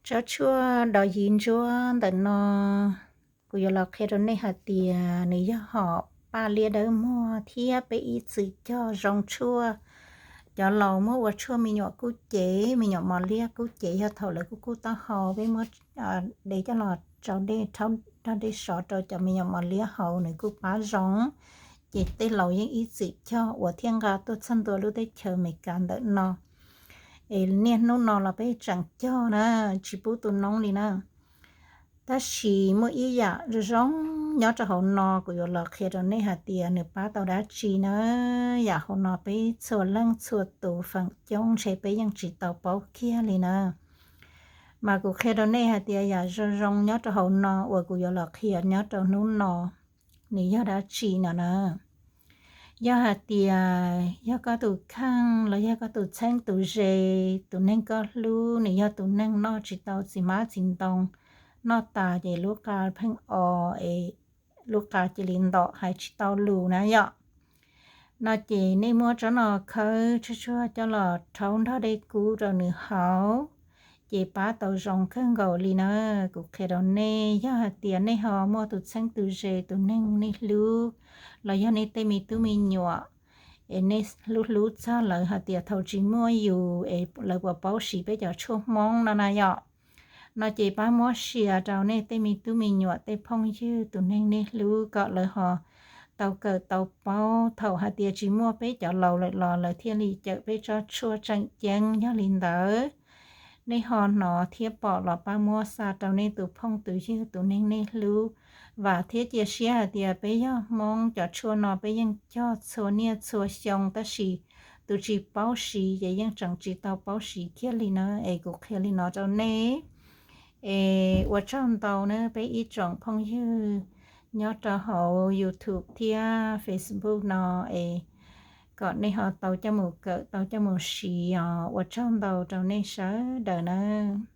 Tsob tshuaj dov yiv ntsuab ntawm no, kuv yuav los qhia rau nej hais tias nws yog hom paj liab dawb muag thiab peb ib txwm cog zoo tshuaj. Cov laus muab ua tshuaj me nyuam kub cev, me nyuam mos liab kub cev yog thaum lawv kuj kub taub hau, peb muab de coj los tsau dej rhaub nrog dej sov rau cov me nyuam mos liab haus nws kuj pab zoo. Ces tej laus yeej ib txwm cog ua thiab nqa tuaj txog ntua lub teb chaws Amelikas ntawm no. Es niaj hnub no los peb tseem cog na, tsis pub tu noob li na. Tab sis muaj ib yam zoo zoo nyob rau hauv no, kuv yuav los qhia rau nej hais tias nws pab tau dab tsi na. Yam hauv no peb txhua leej txhua tus feem coob ntshe peb yeej tsis tau paub kiag li na. Mas kuv qhia rau nej hais tias yam zoo zoo nyob rau hauv no uas kuv yuav los qhia nyob rau hnub no, nws yog dab tsi no na. Yog hais tias yog koj tus kheej los yog koj tus txheeb tus ze, tus neeg koj hlub nws yog tus neeg noj tsis tau txiv hmab txiv ntoo, noj tas ces lub qa pheej o, es lub qa cia li ntom hais tsis tau lus na yom. No ces nej muab tsob no khawb tshuaj tshuaj coj los rhaub nrog dej kub rau nws haus, ces pab tau zoo kawg nkaus li na. Kuv qhia rau nej, yog hais tias nej ho muaj tus txheeb tus ze, tus neeg nej hlub, los yog nej tej me tub me nyuam, es nej hlub hlub txog lawv hais tias thaum tsis muaj yus es lawv puas paub siv peb cov tshuaj Hmoob no na yom. No ces pab muab share rau nej tej me tub me nyuam, tej phooj ywg, tus neeg nej hlub kom lawv ho tau kawm tau paub, thaum hais tias tsis muaj peb cov laus lawm los lawv thiaj li cawm peb tsob tshuaj tseem ceeb. Yog li ntawd, nej ho hnov thiab pom los pab muab xa rau nej tus phooj tus ywg, tus neeg nej hlub. Vam thiab cia siab hais tias peb yog Hmoob, cov tshuaj no peb yeej cog txhua niaj txhua xyoo, tab sis tus tsis paub siv ces yeej tseem tsis tau paub siv kiag li na. Es kuv qhia li no rau nej, es ua tsaug ntau na peb ib tsoom phooj ywg nyob rau hauv YouTube thiab Facebook no, es kom nej ho tau coj mus kawm, tau coj mus siv os. Ua tsaug ntau rau nej sawv daws nawb.